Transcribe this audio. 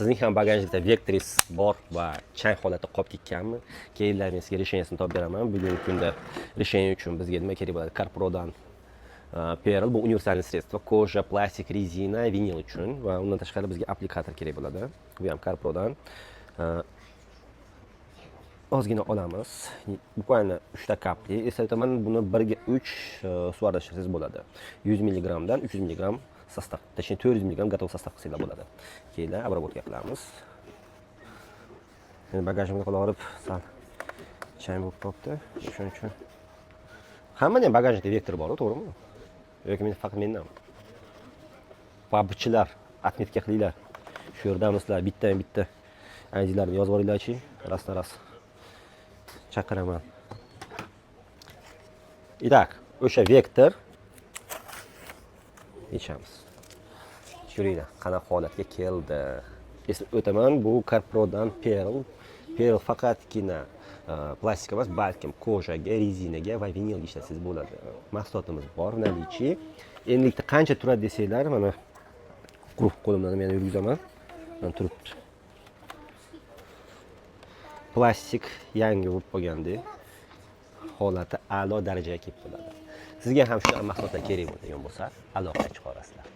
Sizning ham bagajnikda Vectris bor va chang holatda qolib ketganmi? Kelinglar, men sizga решение sini topib beraman. Bugungi kunda решение uchun bizga nima kerak bo'ladi? Carprodan Pearl, bu универсальный средство, кожа, plastik, rezina, vinil uchun va undan tashqari bizga applikator kerak bo'ladi. Bu ham Carprodan. Ozgina olamiz. Буквально 3 ta капли. Eslatib o'taman, buni 1 ga 3 suv aralashtirsangiz bo'ladi. 100 mg dan 300 mg состав, точнее, 400 mg готов состав qilsanglar bo'ladi. Keyin обработка qilamiz. Endi bagajimga qilib olib, sal chang bo'lib qolibdi. Shuning uchun hammani ham bagajnikda Vector bor, to'g'rimi? Yoki men faqat mendanmi? PUBGchilar, отметка qilinglar. Shu yerdamisizlar, bitta bitta IDlarni yozib olinglarchi, rostdan rost chaqiraman. Итак, o'sha Vector yechamiz. Ko'ringlar, qanaqa holatga keldi. Eslatib o'taman, bu Carprodan Pearl. Pearl faqatgina plastik emas, balkim кожа ga, rezinaga va vinilga ishlatsangiz bo'ladi. Mahsulotimiz bor, наличии. Endilikda qancha turadi desanglar, mana quruq qo'limdan men yurgizaman. Mana turibdi. Plastik yangi bo'lib qolgandek holati a'lo darajaga kelib qoladi. Sizga ham shunaqa mahsulotlar kerak bo'ladigan bo'lsa, aloqaga chiqarasizlar.